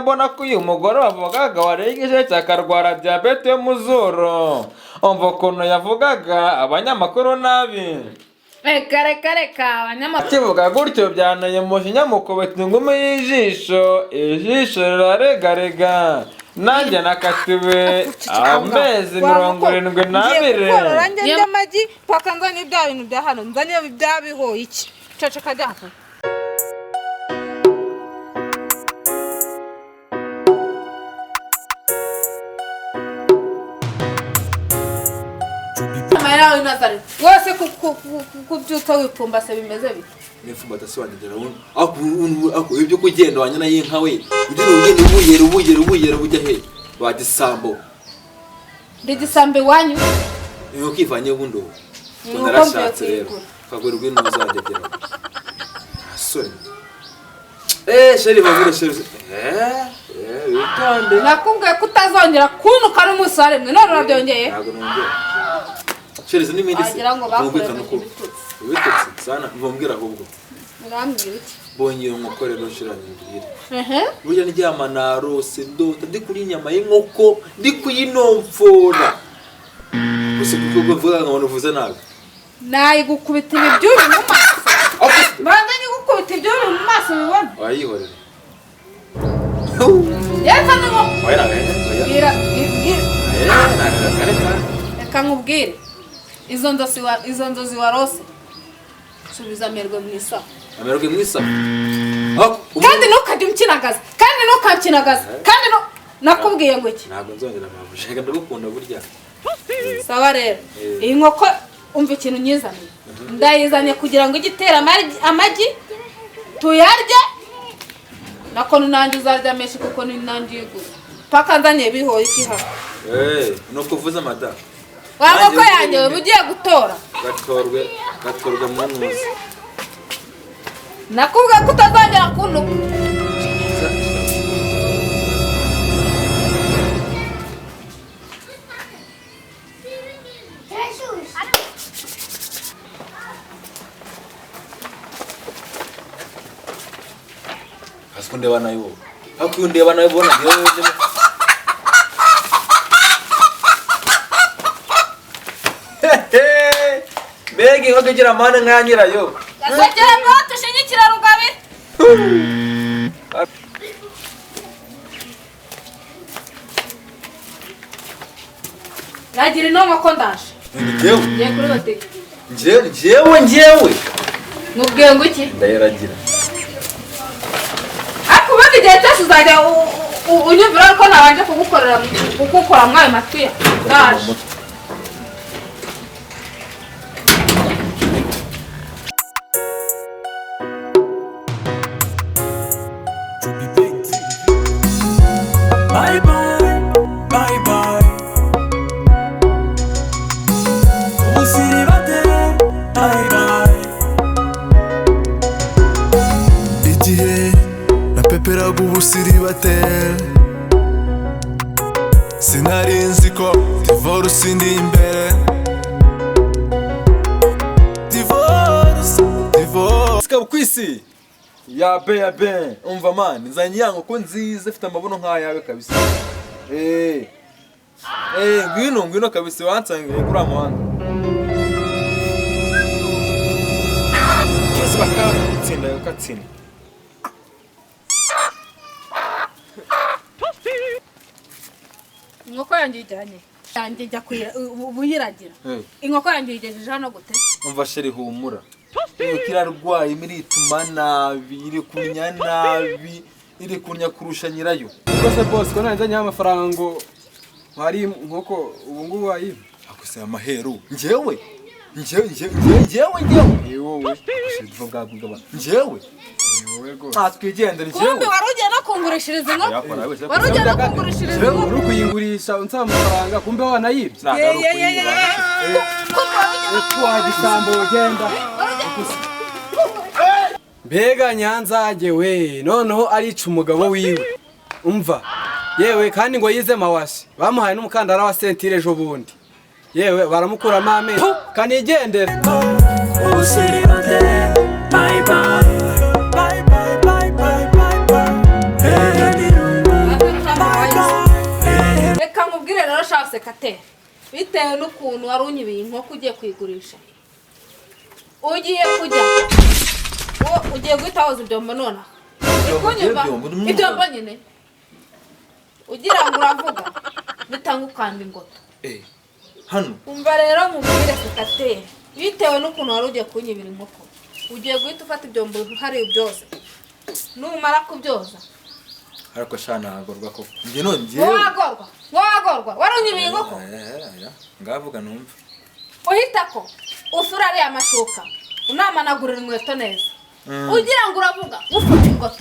Mbona ko uyu mugore wavugaga wariye igisheke akarwara diyabete yo mu zuru. Umva ukuntu yavugaga abanyamakuru nabi. Reka, reka, reka, abanyamakuru. Akivuga gutyo byanteye umujinya, mukubita ingumi y'ijisho, ijisho riraregarega. Nanjye nakatiwe amezi 72. Ngiye kukorora njye ndya amagi paka nzanye bya bintu bya hano, nzanye bya bihoye iki. Ceceka jya. Amayira yawe Nazareth wose kubyutsa wipfumbase bimeze bite? Nipfumbata se wanjye ndabona ako ibyo kugenda wanyana y'inka we, ugira ugenda ubuyera ubuyera ubuyera bujya he wagisambo? Ndi igisambo iwanyu? Ni ukivanye ubundi ubu. Ni Ngo uko narashatse mvuye rero kuyigura. kagura rw'intu uzajya sore chéri, bavure chéri, witonde. Nakubwiye ko utazongera kuntuka n'umunsi wa rimwe, none urabyongeye. Ntabwo nongera chéri, izo n'ibindi se. Wagira ngo bakureze Mwumvikane uko ibitutsi. Ibitutsi sana mvumbwira ahubwo. Urambwira iki? Mbonye iyo nkoko rero shiranye mbwira. Ehe. Burya ndyama narose ndota ndi kurya inyama y'inkoko, ndi kuyinomfora gusa, kuko ubwo mvuga ngo uvuze nabi. Nayigukubita ibi byuri mu maso. Mbanza nyigukubita ibyuri mu maso ubibona. Wayihorera. Yepfa n'inkoko. Oya, oya, oya. Bwira, bwira. Reka. Reka nkubwire, izo nzozi warose, subiza amerwe mu isaho. Amerwe mu isaho. Kandi ntukajye umkinagaza, kandi ntukankinagaza, kandi no nakubwiye ngo iki? Ntabwo nzongera mpamvu, reka, ndagukunda burya. Sawa rero. Iyi nkoko, umva ikintu nyizaniye, ndayizanye kugira ngo ijye itera amagi tuyarye, nako nanjye uzarya menshi kuko ni nanjye uyiguze, paka nzaniye bihoye iki hano. Ni uko uvuze madamu. Wa nkoko Nanjye yanjye uba ugiye gutora. Gatorwe, gatorwe mu ntuzi. Nakubwiye ko utazongera kuntuka. Hasi ko ndeba nayo wowe, ariko iyo ndeba nayo ubona njyewe. Mbega inkoko igira amande nka nyirayo! Gasogera ngo tushigikira Rugabire. Ragira ino nkoko, ndaje. Njyewe? Ngiye kuri botike. Njyewe, njyewe, njyewe. Nkubwiye ngo iki? Ndayiragira. Ariko ubundi igihe cyose uzajya unyumvira ko nabanje kugukorera, kugukora muri ayo matwi ya ndaje. Bye bye, bye bye. Usiribate, bye bye. Igihe napeperaga ubusiribateri, sinari nzi ko divorce indi imbere, divorce, divorce. Sikaba ku isi ya be ya be. Umva man, nzanye ya nkoko nziza ifite amabuno nk'ayawe kabisa. Ngwino, ngwino kabisa, wansange kuri uriya muhanda. Twese bakatsinda, bakatsinda. Inkoko yanjye ijyanye yanjye njya kuyiragira. Inkoko yanjye uyigejeje hano gute? Umva chéri, humura, inkoko irarwaye, irimo irituma nabi, iri kunya nabi, iri kunya kurusha nyirayo. Ubwo se boss, ko nzanyeho amafaranga ngo hari inkoko, ubu ngubu wayiba? Akuse amaheru, njyewe, njyewe, njyewe, njyewe, njyewe? Ni wowe. Njyewe? Ni wowe rwose. Ah, twigendere njyewe. Kumbi wari ugiye no kungurishiriza inkoko, wari ugiye no kungurishiriza inkoko. Uri kuyigurisha unsaba amafaranga, kumbe wanayibye. Ntabwo ari ukuyiba. Wa gisambo, genda. Mbega Nyanzage we! Noneho arica umugabo wiwe. Umva yewe, kandi ngo yize mawashi, bamuhaye n'umukandara wa ceinture ejo bundi, yewe baramukuramo amenyo, kanigendera. Usiribate, bye bye. Bye bye, bye bye, bye bye. Hey, sekateri, bitewe n'ukuntu wari unyibiye inkoko ugiye kuyigurisha, ugiye kujya ugiye guhita woza ibyombo nonaha. Uri kunyumva? Ibyombo, ni Ibyombo nyine. Ugira ngo uravuga, bitanga ukanda ingoto. Hano. Umva rero mubwire sekateri, bitewe n'ukuntu wari ugiye kunyibira inkoko, ugiye guhita ufata ibyombo hariya byose. Numara kubyoza, Ariko sha, nagorwa koko njye none njyewe. Wagorwa, wagorwa, wari unyibiye inkoko. Ngavuga numva. Uhita ko ufura ariya mashuka, unamanagurira inkweto neza. Ugira ngo uravuga, ufata ingoto.